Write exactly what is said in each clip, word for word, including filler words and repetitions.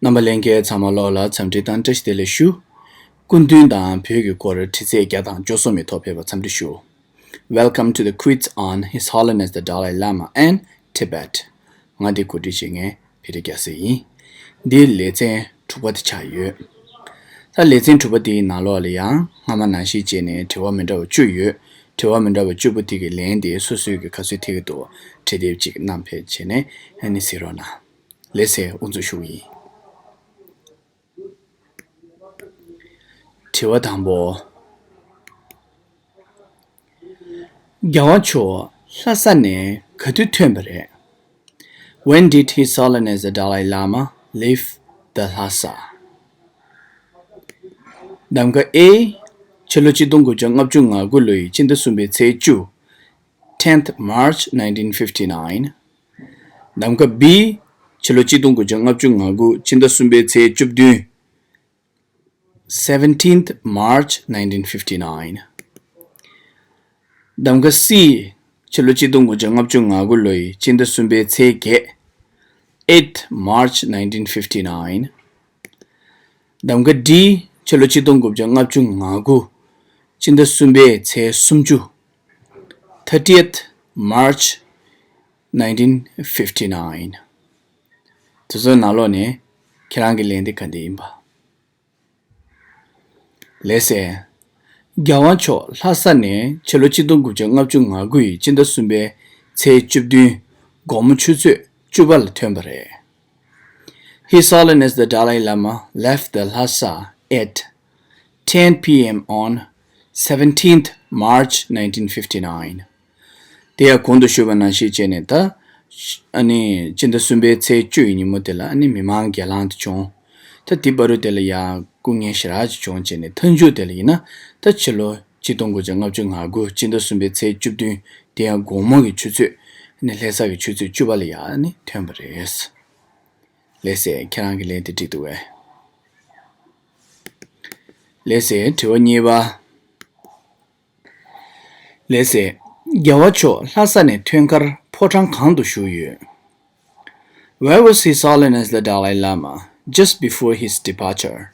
རྣམ་པ་ལྷན་རྒྱས་ཚང་མ་ལོགས་ལ་འཚམས་འདྲི་དང་བཀྲ་ཤིས་བདེ་ལེགས་ཞུ། སྐུ་མདུན་དང་བོད་ཀྱི་སྐོར་དྲི་ཚིག་བརྒྱ་དང་བཅུ་གསུམ་མི་ཐོག་ཕེབས་པར་འཚམས་འདྲི་ཞུ། Welcome to the quiz on His Holiness the Dalai Lama and Tibet. ང་འདི་གོ་སྒྲིག་བྱེད་མཁན་བེ་རི་རྒྱལ་སྲས་ཡིན། འདི་ལེ་ཚན་དྲུག་པ་དེ་ཆགས་ཡོད། ད་ལེ་ཚན་དྲུག་པ་དེའི་ནང་ལོགས་ལ་ཡང་སྔ་མ་ནང་བཞིན་བྱས་ནས་དྲི་བ་མི་འདྲ་བ་བཅུ་ཡོད། དྲི་བ་མི་འདྲ་བ་བཅུ་པོ་དེ་གི་ལན་དེ་སོ་སོའི་གི་ག་ཚོད་ཐེག་གི་འདུག་དྲི་དེབ་ཅིག་བསྣམས་ཕེབས་བྱས་ནས་ཨ་ནི་གཟིགས་རོགས་གནང་། ལགས་སེ། དབུ་འཛུགས་ཞུ་གི་ཡིན། དྲི་བ་དང་པོ། རྒྱལ་བ་མཆོག་ལྷ་ས་ནས་ག་དུས་ཐོན་པ་རེད། When did His Holiness the Dalai Lama leave the Lhasa? གདམ་ག་A། ཕྱི་ལོ་གཅིག་སྟོང་དགུ་བརྒྱ་ལྔ་བཅུ་ང་དགུ་ལོའི་སྤྱི་ཟླ་གསུམ་པའི་ཚེས་བཅུ། Tenth March nineteen fifty-nine. གདམ་ག་B། ཕྱི་ལོ་གཅིག་སྟོང་དགུ་བརྒྱ་ལྔ་བཅུ་ང་དགུ་སྤྱི་ཟླ་གསུམ་པའི་ཚེས་བཅུ་བདུན། Seventeenth March nineteen fifty-nine. གདམ་ག་C། ཕྱི་ལོ་གཅིག་སྟོང་དགུ་བརྒྱ་ལྔ་བཅུ་ང་དགུ་ལོའི་སྤྱི་ཟླ་གསུམ་པའི་ཚེས་བརྒྱད། Eighth March nineteen fifty-nine. གདམ་ག་D། ཕྱི་ལོ་གཅིག་སྟོང་དགུ་བརྒྱ་ལྔ་བཅུ་ང་དགུ་སྤྱི་ཟླ་གསུམ་པའི་ཚེས་སུམ་ཅུ། Thirtieth March nineteen fifty-nine. དེ་ཚོའི་ནང་ལོགས་ནས་ཁྱེད་རང་གི་ལན་དེ་ག་འདྲ་ཡིན་པ། ལགས་སེ། རྒྱལ་བ་མཆོག་ལྷ་ས་ནས་ཕྱི་ལོ་གཅིག་སྟོང་དགུ་བརྒྱ་ལྔ་བཅུ་ང་དགུ་ཡི་སྤྱི་ཟླ་གསུམ་པའི་ཚེས་བཅུ་བདུན་དགོང་མོ་ཆུ་ཚོད་བཅུ་པ་ལ་ཐོན་པ་རེད། His Holiness the Dalai Lama left the Lhasa at ten p.m. on seventeenth March nineteen fifty-nine. དེ་ཡང་གོང་དུ་ཞུས་པ་ནང་བཞིན་བྱས་ནས་ད། ཨ་ནི་སྤྱི་ཟླ་གསུམ་པའི་ཚེས་བཅུ་ཡི་ཉིན་མོ་དེ་ལ་ཨ་ནི་མི་མང་གི་སྒེར་ལངས་དེ་བྱུང་། ད་དེ་བར་དུ་དེ་ལ་ཡང་སྐུ་ངལ་ཞེ་དྲག་ཅིག་བྱུང་བྱས་ནས་མཐའ་མཇུག་དེ་ལ་ཡིན་ན་ད་ཕྱི་ལོ་གཅིག་སྟོང་དགུ་བརྒྱ་ལྔ་བཅུ་ང་དགུ་སྤྱི་ཟླ་གསུམ་པའི་ཚེས་བཅུ་བདུན་དེ་ཡང་དགོང་མོ་གི་ཆུ་ཚོད་ཨ་ནི་ལྷ་ས་གི་ཆུ་ཚོད་བཅུ་པ་ལ་ཡང་ཨ་ནི་ཐོན་པ་རེད། ལགས་སེ། ཁྱེད་རང་གི་ལན་དེ་འགྲིག་འདུག་གས། ལགས་སེ། དྲི་བ་གཉིས་པ། ལགས་སེ། རྒྱལ་བ་མཆོག་ལྷ་ས་ནས་ཐོན་ཁར་ཕོ་བྲང་གང་དུ་བཞུགས་ཡོད། Where was His Holiness the Dalai Lama just before his departure?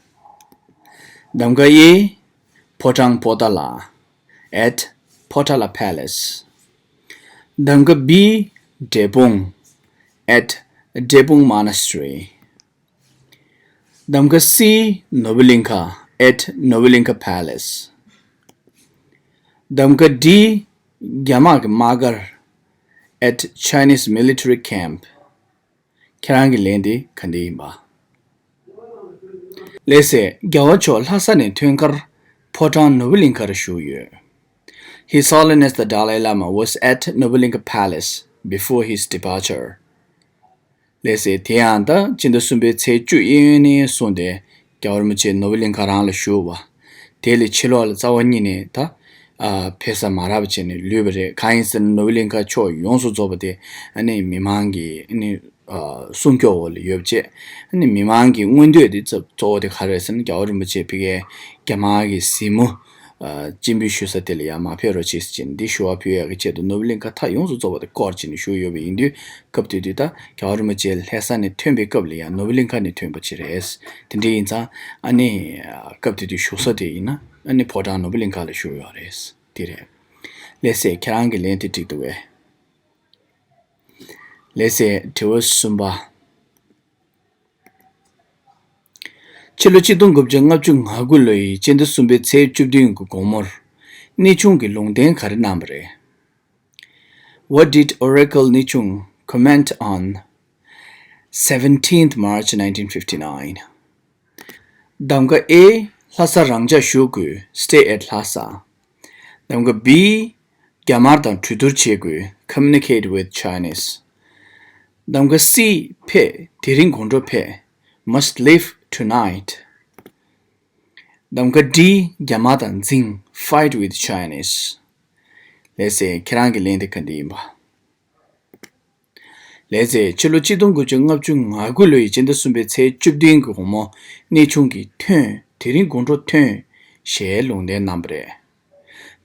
གདམ་ག་A། ཕོ་བྲང་པོ་ཏཱ་ལ། At Potala Palace. གདམ་ག་B། འབྲས་སྤུངས། At Drepung Monastery. གདམ་ག་C། ནོར་བུ་གླིང་ཁ། At Novolinka Palace. གདམ་ག་D། རྒྱ་དམག་གི་དམག་སྒར། At Chinese military camp. ཁྱེད་རང་གི་ལན་དེ་ག་འདྲ་ཡིན་པ། ལགས་སེ། རྒྱལ་བ་མཆོག་ལྷ་ས་ནས་ཐོན་ཁར་ཕོ་བྲང་ནོར་བུ་གླིང་ཁར་བཞུགས་ཡོད། His Holiness the Dalai Lama was at Novolinka Palace before his departure. ལགས་སེ། དེ་ཡང་ད་སྤྱི་ཟླ་གསུམ་པའི་ཚེས་བཅུ་གཡས་གཡོན་ནས་བཟུང་སྟེ་རྒྱལ་བ་རིན་པོ་ཆེ་ནོར་བུ་གླིང་ཁ་རང་ལ་བཞུགས་པ། དེ་ལས་ཕྱི་ལོགས་ལ་རྩ་བ་ཉིད་ནས་ད་ཨ་ཕེབས་ས་མ་རག་པ་བྱས་ནས་ལུས་པ་རེད། གང་ཡིན་ཟེར་ན་ནོར་བུ་གླིང་ཁ་ཕྱོགས་ཡོངས་སུ་རྫོགས་པ་དེ་ཨ་ནི་མི་མང་གི་ཨ་ནི་ཨ་སྲུང་སྐྱོབ་འོག་ལ་ཡོད་པ་བྱས། ཨ་ནི་མི་མང་གི་མངོན་འདོད་དེ་གཙོ་གཙོ་བོ་དེ་ག་རེ་རེད་ཟེར་ན་རྒྱལ་བ་རིན་པོ་ཆེ་ཕ་གིའི་རྒྱ་དམར་གྱི་གཟིགས་མོ་ཨ་སྤྱན་འབུལ་ཞུ་ས་དེ་ལ་ཡང་མ་ཕེབས་རོགས་བྱེད་ཟེར་བྱས་ནས་འདི་ཞུ་བ་ཕུལ་ཡག་གི་ཆེད་དུ་ནོར་བུ་གླིང་ཁ་མཐའ་ཡོངས་སུ་རྫོགས་པ་དེ་སྐོར་བྱས་ནས་བཞུགས་ཡོད་པ་ཡིན་དུས། སྐབས་དེ་དུས་ད་རྒྱལ་བ་རིན་པོ་ཆེ་ལྷ་ས་ནས་ཐོན་པའི་སྐབས་ལ་ཡང་ནོར་བུ་གླིང་ཁ་ནས་ཐོན་པ་ཅིག་རེད། དེ་འདྲ་ཡིན་ཙང་ཨ་ནི་སྐབས་དེ་དུས་བཞུགས་ས་དེ་ཡིན་ན་ཨ་ནི་ཕོ་བྲང་ནོར་བུ་གླིང་ཁ་ལ་བཞུགས་ཡོད་རེད། དེ་རེད། ལགས་སེ། ཁྱེད་རང་གི་ལན་དེ་འགྲིག་འདུག་གས། ལགས་སེ། དྲི་བ་གསུམ་པ། ཕྱི་ལོ་གཅིག་སྟོང་དགུ་བརྒྱ་ལྔ་བཅུ་ང་དགུ་ལོ་ཡི་སྤྱི་ཟླ་གསུམ་པའི་ཚེས་བཅུ་བདུན་གྱི་དགོང་མོར་གནས་ཆུང་གིས་ལུང་བསྟན་ག་རེ་གནང་བ་རེད། What did Oracle Nechung comment on seventeenth March nineteen fifty-nine? གདམ་ག་A། ལྷ་ས་རང་འཇགས་བཞུགས་དགོས། Stay at Lhasa. གདམ་ག་B། རྒྱ་དམར་དང་གྲོས་བསྡུར་བྱེད་དགོས། Communicate with Chinese. གདམ་ག་C། ཕེབས། དེ་རིང་དགོང་དྲོ་ཕེབས། Must leave tonight. གདམ་ག་D། རྒྱ་དམར་དང་འཛིང་། Fight with Chinese. ལགས་སེ། ཁྱེད་རང་གི་ལན་དེ་ག་འདྲ་ཡིན་པ། ལགས་སེ། ཕྱི་ལོ་གཅིག་སྟོང་དགུ་བརྒྱ་ལྔ་བཅུ་ང་དགུ་ལོ་ཡི་སྤྱི་ཟླ་གསུམ་པའི་ཚེས་བཅུ་བདུན་གྱི་དགོང་མོ་གནས་ཆུང་གིས་ཐོན། དེ་རིང་དགོང་དྲོ་ཐོན་ཞེས་ལུང་བསྟན་གནང་བ་རེད།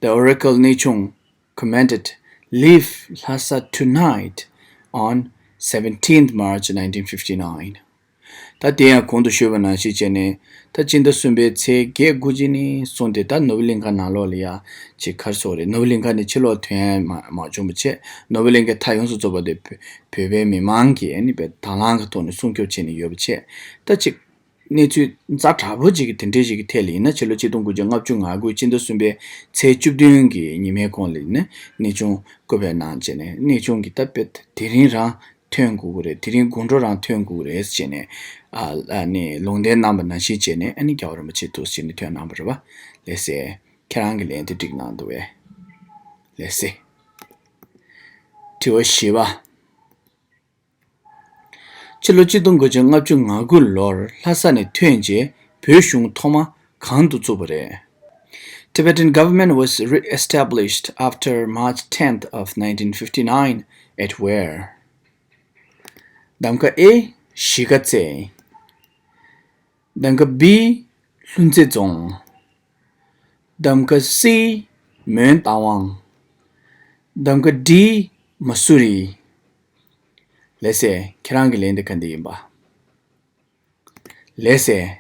The Oracle Nechung commanded, "Leave Lhasa tonight on seventeenth March nineteen fifty-nine." ད་དེ་ཡང་གོང་དུ་ཞུས་པ་ནང་བཞིན་བྱས་ནས། ད་སྤྱི་ཟླ་གསུམ་པའི་ཚེས་བརྒྱད་དགུ་ཅིག་ནས་བཟུང་སྟེ། ད་ནོ་བི་ལིང་ཁ་ནང་ལོགས་ལ་ཡ་ཅིག་ག་རེ་ཟེར་དགོས་རེད། ནོ་བི་ལིང་ཁ་ནས་ཕྱི་ལོགས་ཐོན་ཡ་མ་མ་བྱུང་བ་བྱས། ནོ་བི་ལིང་ཁའི་མཐའ་ཡོངས་སུ་རྫོགས་པ་དེ་བོད་བོད་པའི་མི་མང་གིས་ཨ་ནི་བོད་དང་བླངས་ཀྱི་ཐོག་ནས་སྲུང་སྐྱོབ་བྱས་ནས་ཡོད་པ་བྱས། ད་ཅིག་གནས་ཚུལ་ཛ་དྲག་པོ་ཅིག་གི་དེ་འདྲའི་ཞིག་གི་ཐད་ལ་ཡིན་ན། ཕྱི་ལོ་ཆིག་སྟོང་དགུ་བརྒྱ་ལྔ་བཅུ་ང་དགུ་སྤྱི་ཟླ་གསུམ་པའི་ཚེས་བཅུ་བདུན་གྱི་ཉི་མའི་གོང་ལ་ཡིན་ན། གནས་ཆུང་སྐུ་བལ་གནང་བྱས་ནས། གནས་ཆུང་གི་ད་དཔེ་དེ་རིང་རང་ཐོན་དགོས་ཀྱི་རེད། དེ་རིང་དགོང་དྲོ་རང་ཐོན་དགོས་ཀྱི་རེད་ཟེར་བྱས་ནས། ཨ་ཨ་ནི་ལུང་བསྟན་གནང་བ་ནང་བཞིན་བྱས་ནས། ཨ་ནི་རྒྱལ་བ་རིན་པོ་ཆེ་འདུག་སེ་བྱས་ནས་ཐོན་གནང་བ་རེད་པ། ལགས་སེ། ཁྱེད་རང་གིས་ལན་དེ་འགྲིག་གནང་འདུག་པས། ལགས་སེ། དྲི་བ་བཞི་པ། ཕྱི་ལོ་ཆིག་སྟོང་དགུ་བརྒྱ་ལྔ་བཅུ་ང་དགུ་ལོར་ལྷ་ས་ནས་ཐོན་རྗེས། བོད་གཞུང་ཐོག་མ་གང་དུ་བཙུགས་པ་རེད། Tibetan government was re-established after March tenth of nineteen fifty-nine at where? གདམ་ཀ་A། གཞིས་ཀ་རྩེ། གདམ་ཀ་B། ལྷུན་རྩེ་རྫོང་། གདམ་ཀ་C། མོན་རྟ་དབང་། གདམ་ཀ་D། མ་སུ་རི། ལགས་སེ། ཁྱེད་རང་གི་ལན་དེ་ག་འདི་ཡིན་པ། ལགས་སེ།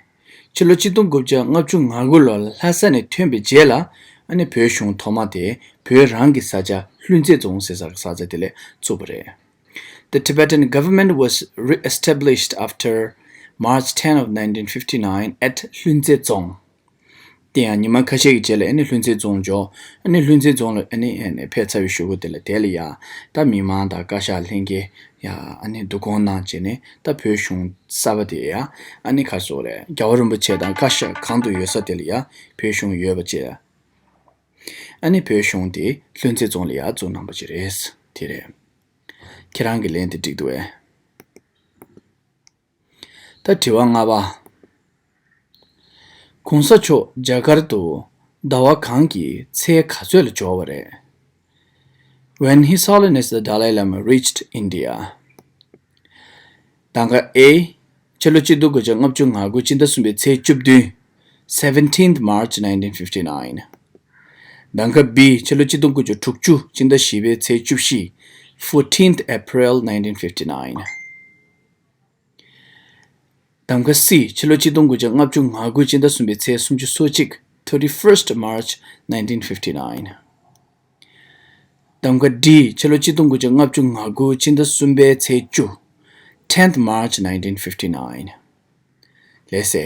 ཕྱི་ལོ་ཆིག་སྟོང་དགུ་བརྒྱ་ལྔ་བཅུ་ང་དགུ་ལོར་ལྷ་ས་ནས་ཐོན་པའི་རྗེས་ལ། ཨ་ནི་བོད་གཞུང་ཐོག་མ་དེ་བོད་རང་གི་ས་ཆ་ལྷུན་རྩེ་རྫོང་ཟེར་ས་གི་ས་ཆ་དེ་ལ་བཙུགས་པ་རེད། The Tibetan government was re-established after March ten of nineteen fifty-nine at Hlunzetsong. དེ་ཡང་ཉི་མ་ཁ་ཤས་ཀྱི་རྗེས་ལ་ཨ་ནི་ལྷུན་རྩེ་རྫོང་འབྱོར། ཨ་ནི་ལྷུན་རྩེ་རྫོང་ལ་ཨ་ནི་ཨ་ནི་ཕེབས་ཚར་བའི་གཞུག་གུ་དེ་ལ། དེ་ལ་ཡ་ད་མི་མང་དང་བཀའ་ཤག་ལྷན་རྒྱས་ཡ་ཨ་ནི་བསྡུ་སྐོང་གནང་བྱས་ནས། ད་བོད་གཞུང་གསར་པ་དེ་ཡ་ཨ་ནི་ག་རེ་ཟེར་དགོས་རེད། རྒྱལ་བ་རིན་པོ་ཆེ་དང་བཀའ་ཤག་གང་དུ་ཡོད་ས་དེ་ལ་ཡ་བོད་གཞུང་ཡོད་པ་བྱས། ཨ་ནི་བོད་གཞུང་དེ་ལྷུན་རྩེ་རྫོང་ལ་ཡ་བཙུགས་གནང་པ་ཅིག་རེད། དེ་རེད། ཁྱེད་རང་གི་ལན་དེ་འགྲིག་འདུག་པས། ད་དྲི་བ་ལྔ་པ། ༸གོང་ས་མཆོག་རྒྱ་གར་དུ་ཟླ་བ་གང་གི་ཚེས་ག་ཚོད་ལ་འབྱོར་བ་རེད། When His Holiness the Dalai Lama reached India? གདམ་ཀ་A། ཕྱི་ལོ་ཆིག་སྟོང་དགུ་བརྒྱ་ལྔ་བཅུ་ང་དགུ་སྤྱི་ཟླ་གསུམ་པའི་ཚེས་བཅུ་བདུན། Seventeenth March nineteen fifty-nine. གདམ་ཀ་B། ཕྱི་ལོ་ཆིག་སྟོང་དགུ་བརྒྱ་དྲུག་ཅུ་སྤྱི་ཟླ་བཞི་པའི་ཚེས་བཅུ་བཞི། Fourteenth April nineteen fifty-nine. གདམ་ཀ་C། ཕྱི་ལོ་ཆིག་སྟོང་དགུ་བརྒྱ་ལྔ་བཅུ་ང་དགུ་སྤྱི་ཟླ་གསུམ་པའི་ཚེས་སུམ་ཅུ་སོ་གཅིག། Thirty-first March nineteen fifty-nine. གདམ་ཀ་D། ཕྱི་ལོ་ཆིག་སྟོང་དགུ་བརྒྱ་ལྔ་བཅུ་ང་དགུ་སྤྱི་ཟླ་གསུམ་པའི་ཚེས་བཅུ། Tenth March nineteen fifty-nine. ལགས་སེ།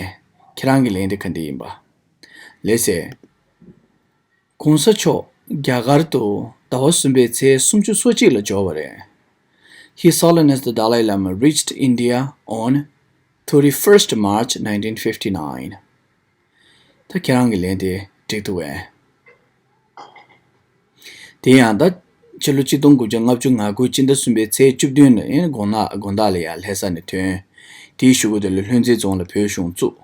ཁྱེད་རང་གི་ལན་དེ་ག་འདི་ཡིན་པ། ལགས་སེ། ༸གོང་ས་མཆོག་རྒྱ་གར་དུ་ཟླ་བ་གསུམ་པའི་ཚེས་སུམ་ཅུ་སོ་གཅིག་ལ་འབྱོར་བ་རེད། His Holiness the Dalai Lama reached India on thirty-first March nineteen fifty-nine. ད་ཁྱེད་རང་གི་ལན་དེ་འགྲིག་འདུག་པས། དེ་ཡང་ད་ཕྱི་ལོ་ཆིག་སྟོང་དགུ་བརྒྱ་ལྔ་བཅུ་ང་དགུ་སྤྱི་ཟླ་གསུམ་པའི་ཚེས་བཅུ་བདུན་ལ་ཡང་དགོང་དག་དགོང་དག་ལ་ཡང་ལྷ་ས་ནས་ཐོན། དེའི་གཞུག་གུ་དེ་ལ་ལྷུན་རྩེ་རྫོང་ལ་བོད་གཞུང་བཙུགས།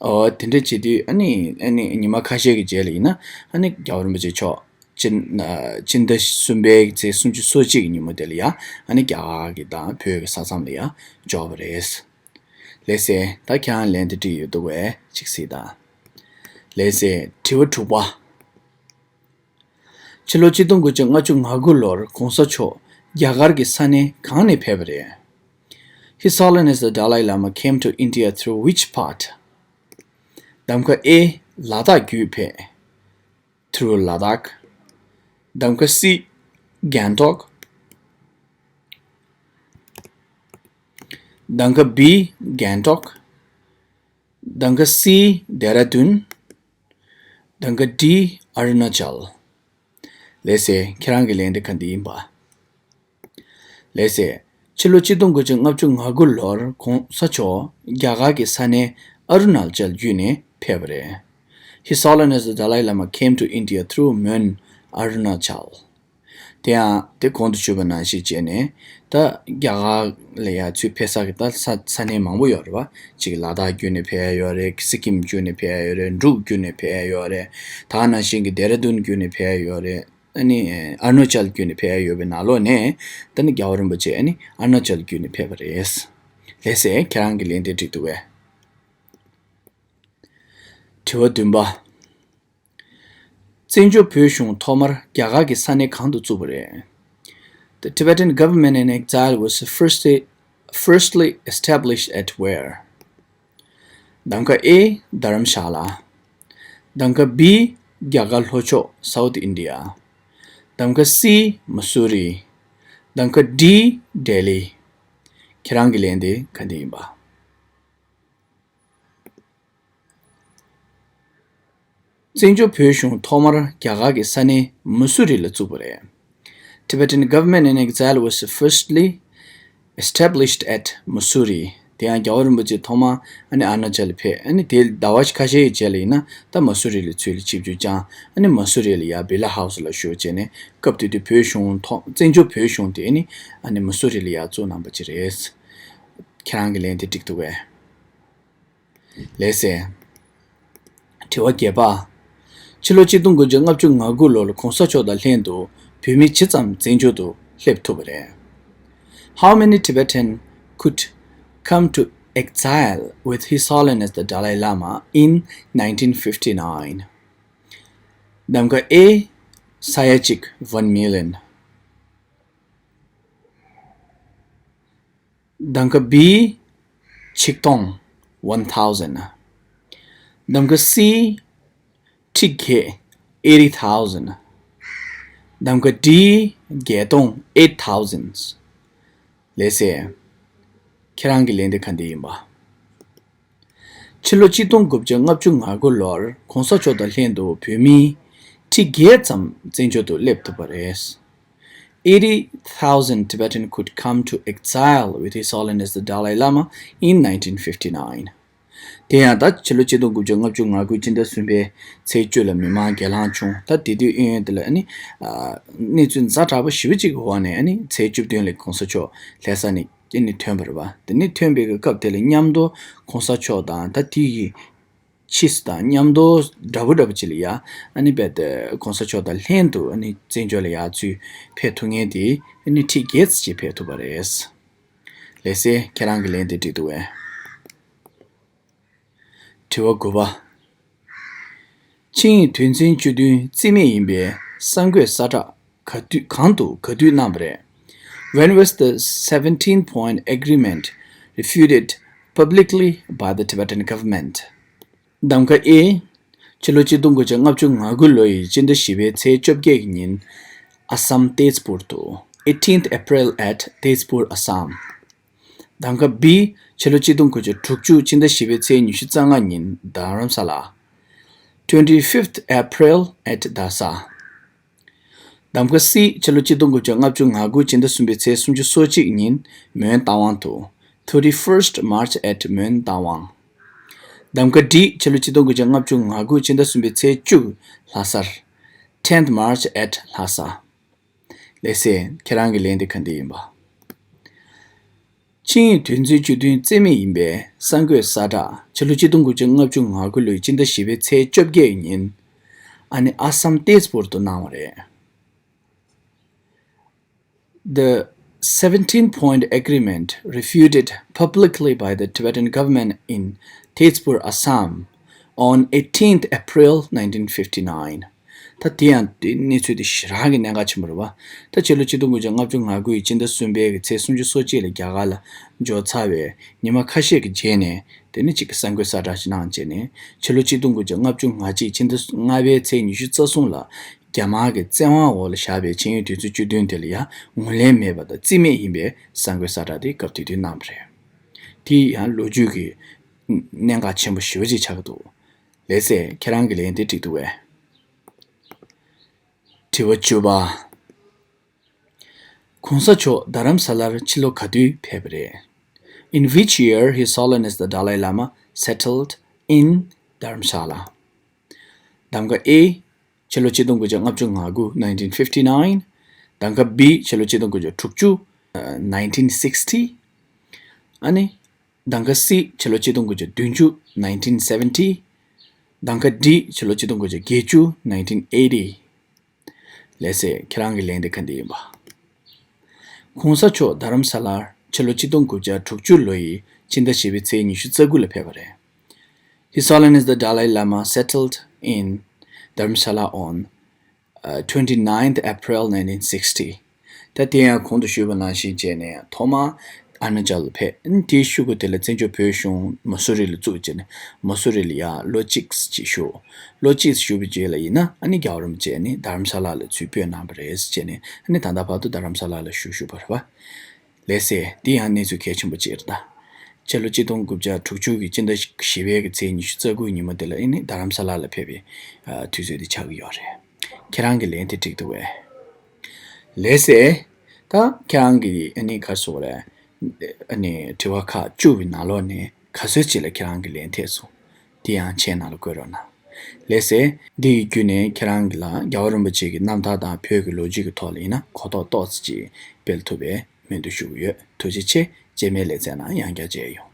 ཨོ། དེ་འདྲ་བྱེད་དུས་ཨ་ནི་ཨ་ནི་ཉི་མ་ཁ་ཤས་ཀྱི་རྗེས་ལ་ཡིན་ན། ཨ་ནི་རྒྱལ་བ་རིན་པོ་ཆེ་མཆོག་སྤྱི་ཨ་སྤྱི་ཟླ་གསུམ་པའི་ཚེས་སུམ་ཅུ་སོ་གཅིག་གི་ཉིན་མོ་དེ་ལ་ཡང་ཨ་ནི་རྒྱ་གར་གྱི་དང་བོད་ཀྱི་ས་མཚམས་ལ་ཡང་འབྱོར་བ་རེད། ལགས་སེ། ད་ཁྱེད་རང་ལན་དེ་འགྲིག་ཡོད་འདུག་པས། ཅིག་གཟིགས་དང་། ལགས་སེ། དྲི་བ་དྲུག་པ། ཕྱི་ལོ་ཆིག་སྟོང་དགུ་བརྒྱ་ལྔ་བཅུ་ང་དགུ་ལོར་༸གོང་ས་མཆོག་རྒྱ་གར་གྱི་ས་གནས་གང་ནས་ཕེབས་པ་རེད། His Holiness the Dalai Lama came to India through which part? གདམ་ཀ་A། ལ་དྭགས་བརྒྱུད་ཕེབས། Through Ladakh. གདམ་ཀ་C། སྒང་ཏོག་གདམ་ཀ་B། སྒང་ཏོག་གདམ་ཀ་C། ལྡེ་ར་ལྡུན། གདམ་ཀ་D། ཨ་རུ་ན་ཅལ། ལགས་སེ། ཁྱེད་རང་གི་ལན་དེ་ག་འདི་ཡིན་པ། ལགས་སེ། ཕྱི་ལོ་ཆིག་སྟོང་དགུ་བརྒྱ་ལྔ་བཅུ་ང་དགུ་ལོར་༸གོང་ས་མཆོག་རྒྱ་གར་གྱི་ས་གནས་ཨ་རུ་ན་ཅལ་བརྒྱུད་ནས་ཕེབས་པ་རེད། His Holiness the Dalai Lama came to India through Mon, Arunachal. དེ་ཡང་དེ་གོང་དུ་ཞུས་པ་ནང་བཞིན་བྱས་ནས། ད་རྒྱ་གར་ལ་ཡ་ཚུར་ཕེབས་ས་གི་ད་ས་ས་གནས་མང་པོ་ཡོད་རེད་པ། གཅིག་ལ་དྭགས་བརྒྱུད་ནས་ཕེབས་ཡ་ཡོད་རེད། སི་ཀིམ་བརྒྱུད་ནས་ཕེབས་ཡ་ཡོད་རེད། འབྲུག་བརྒྱུད་ནས་ཕེབས་ཡ་ཡོད་རེད། ད་ནང་བཞིན་གྱི་ལྡེ་ར་ལྡུན་བརྒྱུད་ནས་ཕེབས་ཡ་ཡོད་རེད། ཨ་ནི་ཨ་རུ་ན་ཅལ་བརྒྱུད་ནས་ཕེབས་ཡ་ཡོད་པའི་ནང་ལོགས་ནས། ད་ནི་རྒྱལ་བ་རིན་པོ་ཆེ་ཨ་ནི་ཨ་རུ་ན་ཅལ་བརྒྱུད་ནས་ཕེབས་པ་རེད། ལགས་སེ། ཁྱེད་རང་གི་ལན་དེ་འགྲིག་འདུག་པས། དྲི་བ་བདུན་པ། བཙན་བྱོལ་བོད་གཞུང་ཐོག་མར་རྒྱ་གར་གྱི་ས་གནས་གང་དུ་བཙུགས་པ་རེད། The Tibetan government in exile was first, firstly established at where? གདམ་ཀ A རྡ་རམ་ཤ་ལ། གདམ་ཀ B རྒྱ་གར་ལྷོ་ཕྱོགས་South India། གདམ་ཀ C མ་སུ་རི། གདམ་ཀ D ལྡི་ལི། ཁྱེད་རང་གི་ལན་དེ་ག་འདི་ཡིན་པ། བཙན་བྱོལ་བོད་གཞུང་ཐོག་མར་རྒྱ་གར་གྱི་ས་གནས་མ་སུ་རི་ལ་བཙུགས་པ་རེད། Tibetan government in exile was firstly established at Mussoorie. དེ་ཡང་རྒྱལ་བ་རིན་པོ་ཆེ་ཐོག་མར་ཨ་ནི་ཨ་རུ་ན་ཅལ་ལ་ཕེབས། ཨ་ནི་དེ་ཟླ་བ་ཁ་ཤས་ཀྱི་རྗེས་ལ་ཡིན་ན་ད་མ་སུ་རི་ལ་ཚུར་ལ་ཆིབས་བསྒྱུར་བསྐྱངས། ཨ་ནི་མ་སུ་རི་ལ་ཡ་བི་ལ་ཧའུ་སི་ལ་བཞུགས་བྱས་ནས་སྐབས་དེ་དུས་བོད་གཞུང་ཐོག་བཙན་བྱོལ་བོད་གཞུང་དེ་ཨ་ནི་ཨ་ནི་མ་སུ་རི་ལ་ཡ་བཙུགས་གནང་པ་ཅིག་རེད། ཁྱེད་རང་གི་ལན་དེ་འགྲིག་འདུག་གས། ལགས་སེ། དྲི་བ་བརྒྱད་པ། ཕྱི་ལོ་ཆིག་སྟོང་དགུ་བརྒྱ་ལྔ་བཅུ་ང་དགུ་ལོར་གོང་ས་མཆོག་དང་ལྷན་དུ་བོད་མི་ཇི་ཙམ་བཙན་བྱོལ་དུ་སླེབས་ཐུབ་པ་རེད། How many Tibetan could come to exile with His Holiness the Dalai Lama in nineteen fifty-nine? གདམ་ཀ A ས་ཡ་གཅིག one million། གདམ་ཀ་B ཆིག་སྟོང one thousand། གདམ་ཀ་C ཁྲི་བརྒྱད eighty thousand། གདམ་ཀ D བརྒྱད་སྟོང eight thousand། ལགས་སེ། ཁྱེད་རང་གི་ལན་དེ་ག་འདི་ཡིན་པ། ཕྱི་ལོ་ཆིག་སྟོང་དགུ་བརྒྱ་ལྔ་བཅུ་ང་དགུ་ལོར་གོང་ས་མཆོག་དང་ལྷན་དུ་བོད་མི་ཁྲི་བརྒྱད་ཙམ་བཙན་བྱོལ་དུ་སླེབས་ཐུབ་པ་རེད། Eighty thousand Tibetan could come to exile with His Holiness the Dalai Lama in nineteen fifty-nine. དེ་ཡང་ད་ཕྱི་ལོ་ཆིག་སྟོང་དགུ་བརྒྱ་ལྔ་བཅུ་ང་དགུ་སྤྱི་ཟླ་གསུམ་པའི་ཚེས་བཅུ་ལ་མི་མང་སྒེར་ལངས་བྱུང་། ད་དེ་དུས་གཡས་གཡོན་དེ་ལ་ཨ་ནི་ཨ་གནས་ཚུལ་ཛ་དྲག་པོ་ཞེ་པོ་ཅིག་གི་འོག་ནས་ཨ་ནི་ཚེས་བཅུ་བདུན་ལ་གོང་ས་མཆོག་ལྷ་ས་ནས་ཨ་ནི་ཐོན་པ་རེད་པ། དེ་ནས་ཐོན་པའི་སྐབས་དེ་ལ་མཉམ་དུ་གོང་ས་མཆོག་དང་ད་དེ་ཡི་ཕྱིས་སུ་དང་མཉམ་དུ་འདྲ་པོ་འདྲ་པོ་ཅིག་ལ་ཡ་ཨ་ནི་རྦད་དེ་གོང་ས་མཆོག་དང་ལྷན་དུ་ཨ་ནི་བཙན་བྱོལ་ལ་ཡ་ཚུར་ཕེབས་ཐུབ་མཁན་དེ་ཨ་ནི་ཁྲི་བརྒྱད་ཙམ་ཅིག་ཕེབས་ཐུབ་པ་རེད། ལགས་སེ། ཁྱེད་རང་གི་ལན་དེ་འགྲིག་འདུག་གས། དྲི་བ་དགུ་པ། ཆིངས་ཡིག་དོན་ཚན་བཅུ་བདུན་རྩིས་མེད་ཡིན་པའི་གསར་འགོད་གསལ་བསྒྲགས་ག་དུས་གང་དུ་ག་དུས་གནང་བ་རེད། When was the seventeen point agreement refuted publicly by the Tibetan government? གདམ་ཀ A ཕྱི་ལོ་ཆིག་སྟོང་དགུ་བརྒྱ་ལྔ་བཅུ་ང་དགུ་ལོ་ཡི་སྤྱི་ཟླ་བཞི་པའི་ཚེས་བཅོ་བརྒྱད་ཀྱི་ཉིན། ཨ་སམ་ཏེས་པུར་དུ། Eighteenth April at Tezpur, Assam. གདམ་ཀ་B ཕྱི་ལོ་ཆིག་སྟོང་དགུ་བརྒྱ་དྲུག་ཅུ་སྤྱི་ཟླ་བཞི་པའི་ཚེས་ཉི་ཤུ་རྩ་ལྔ་ཉིན་རྡ་རམ་ས་ལ། Twenty-fifth April at Dasa. གདམ་ཀ་C ཕྱི་ལོ་ཆིག་སྟོང་དགུ་བརྒྱ་ལྔ་བཅུ་ང་དགུ་སྤྱི་ཟླ་གསུམ་པའི་ཚེས་སུམ་ཅུ་སོ་གཅིག་ཉིན་མོན་རྟ་དབང་དུ། Thirty-first March at Mon Tawang. གདམ་ཀ་D ཕྱི་ལོ་ཆིག་སྟོང་དགུ་བརྒྱ་ལྔ་བཅུ་ང་དགུ་སྤྱི་ཟླ་གསུམ་པའི་ཚེས་བཅུ་ལྷ་སར། Tenth March at Lhasa. ལགས་སེ། ཁྱེད་རང་གི་ལན་དེ་ག་འདི་ཡིན་པ། ཆིངས་ཡིག་དོན་ཚན་བཅུ་བདུན་རྩིས་མེད་ཡིན་པའི་གསར་འགོད་གསལ་བསྒྲགས་ཕྱི་ལོ་ཆིག་སྟོང་དགུ་བརྒྱ་ལྔ་བཅུ་ང་དགུ་ལོའི་སྤྱི་ཟླ་བཞི་པའི་ཚེས་བཅོ་བརྒྱད་ཉིན་ཨ་ནི་ཨ་སམ་ཏེས་པུར་དུ་གནང་བ་རེད། The seventeen point agreement refuted publicly by the Tibetan government in Tezpur, Assam on eighteenth April nineteen fifty-nine. ད་དེ་ཡང་དེ་གནས་ཚུལ་དེ་ཞེ་དྲག་གི་གནད་འགག་ཆེན་པོ་རེད་བ། ད་ཕྱི་ལོ་ཆིག་སྟོང་དགུ་བརྒྱ་ལྔ་བཅུ་ང་དགུ་ཡི་སྤྱི་ཟླ་གསུམ་པའི་གི་ཚེས་སུམ་ཅུ་སོ་གཅིག་ལ་རྒྱ་གར་ལ་འབྱོར་ཚར་བའི་ཉི་མ་ཁ་ཤས་ཀྱི་རྗེས་ནས་དེ་ནས་ཅིག་གི་གསར་འགོད་གསལ་བསྒྲགས་ཤིག་གནང་བྱས་ནས་ཕྱི་ལོ་ཆིག་སྟོང་དགུ་བརྒྱ་ལྔ་བཅུ་ང་གཅིག་སྤྱི་ཟླ་ལྔ་པའི་ཚེས་ཉི་ཤུ་རྩ་གསུམ་ལ་རྒྱ་དམར་གྱི་བཙན་དབང་འོག་ལ་བཞག་པའི་ཆིངས་ཡིག་དོན་ཚན་བཅུ་བདུན་དེ་ལ་ཡང་ངོས་ལེན་མེད་པ་དང་རྩིས་མེད་ཡིན་པའི་གསར་འགོད་གསལ་བསྒྲགས་དེ་སྐབས་དེ་དུས་གནང་བ་རེད། དེ་ཡང་ལོ་རྒྱུས་ཀྱི་གནད་འགག་ཆེན་པོ་ཞེ་པོ་ཅིག་ཆགས་ཀྱི་འདུག་ལགས་སེ། ཁྱེད་རང་གི་ལན་དེ་འགྲིག་འདུག་གས། དྲི་བ་བཅུ་པ། གོང་ས་མཆོག་རྡ་རམ་ས་ལར་ཕྱི་ལོ་ག་དུས་ཕེབས་པ་རེད། In which year His Holiness the Dalai Lama settled in Dharamshala? གདམ་ཀ་A ཕྱི་ལོ་ཆིག་སྟོང་དགུ་བརྒྱ་ལྔ་བཅུ་ང་དགུ nineteen fifty-nine། གདམ་ཀ་B ཕྱི་ལོ་ཆིག་སྟོང་དགུ་བརྒྱ་དྲུག་ཅུ་nineteen sixty། ཨ་ནི། གདམ་ཀ་C ཕྱི་ལོ་ཆིག་སྟོང་དགུ་བརྒྱ་བདུན་ཅུ་nineteen seventy། གདམ་ཀ D ཕྱི་ལོ་ཆིག་སྟོང་དགུ་བརྒྱ་བརྒྱད་ཅུ nineteen eighty། ལགས་སེ། ཁྱེད་རང་གི་ལན་དེ་ག་འདི་ཡིན་པ། གོང་ས་མཆོག་རྡ་རམ་ས་ལར་ཕྱི་ལོ་ཆིག་སྟོང་དགུ་བརྒྱ་དྲུག་ཅུ་ལོ་ཡི་ཕྱི་ཟླ་བཞི་པའི་ཚེས་ཉི་ཤུ་རྩ་དགུ་ལ་ཕེབས་པ་རེད། His Holiness the Dalai Lama settled in Dharamshala on uh, twenty-ninth April nineteen sixty. ད་དེ་ཡང་གོང་དུ་ཞུས་པ་ནང་བཞིན་བྱས་ནས་ཐོག་མར་ ཨ་རུ་ན་ཅལ་ལ་ཕེབས། ཨ་ནི་དེའི་གཞུག་གུ་དེ་ལ་བཙན་བྱོལ་བོད་གཞུང་མ་སུ་རི་ལ་བཙུགས་བྱས་ནས་མ་སུ་རི་ལ་ཡར་ལོ་གཅིག་ཅིག་བཞུགས། ལོ་གཅིག་བཞུགས་པའི་རྗེས་ལ་ཡིན་ན་ཨ་ནི་རྒྱལ་བ་རིན་པོ་ཆེ་ནི་རྡ་རམ་ས་ལ་ལ་ཚུར་སྤོས་གནང་བ་རེད་ཟེར་བྱས་ནས། ཨ་ནི་ད་ལྟ་བར་དུ་རྡ་རམ་ས་ལ་ལ་བཞུགས་བཞུགས་པ་རེད་པ། ལགས་སེ། འདི་ཡང་གནས་ཚུལ་གལ་ཆེན་པོ་ཅིག་རེད་ད། སྤྱི་ལོ་གཅིག་སྟོང་དགུ་བརྒྱ་དྲུག་ཅུ་གི་སྤྱི་ཟླ་བཞི་པའི་གི་ཚེས་ཉི་ཤུ་རྩ་དགུ་ཉིན་མོ་དེ་ལ་ཨ་ནི་རྡ་རམ་ས་ལ་ལ་ཕེབས་པའི་ཨ་དུས་ཚོད་དེ་ཆགས་ཀྱི་ཡོད་རེད། ཁྱེད་རང་གི་ལན་དེ་འགྲིག་འདུག་པས། ལགས་སེ། ད་ཁྱེད་རང་གི་ཨ་ནི་ག་རེ་ཟེར་དགོས་རེད། ཨ་ནི་དྲི་བ་ཁག་བཅུ་བའི་ནང་ལོགས་ནས་ག་ཚོད་ཅིག་ལ་ཁྱེད་རང་གི་ལན་ཐེབས་སོང་། དེ་ཡང་མཆན་ནང་ལ་བཀོད་རོགས་གནང་། ལགས་སེ། འདི་ཡི་བརྒྱུད་ནས་ཁྱེད་རང་གི་ལ་རྒྱལ་བ་རིན་པོ་ཆེ་གི་རྣམ་ཐར་དང་བོད་ཀྱི་ལོ་རྒྱུས་ཀྱི་ཐོག་ལ་ཡིན་ན་གོ་རྟོགས་ཏོག་ཙམ་ཅིག་སྤེལ་ཐུབ་པའི་སྨོན་འདུན་ཞུ་གི་ཡོད། ཐུགས་རྗེ་ཆེ། རྗེས་མའི་ལེ་ཚན་ནང་ཡང་བསྐྱར་མཇལ་ཡོང་།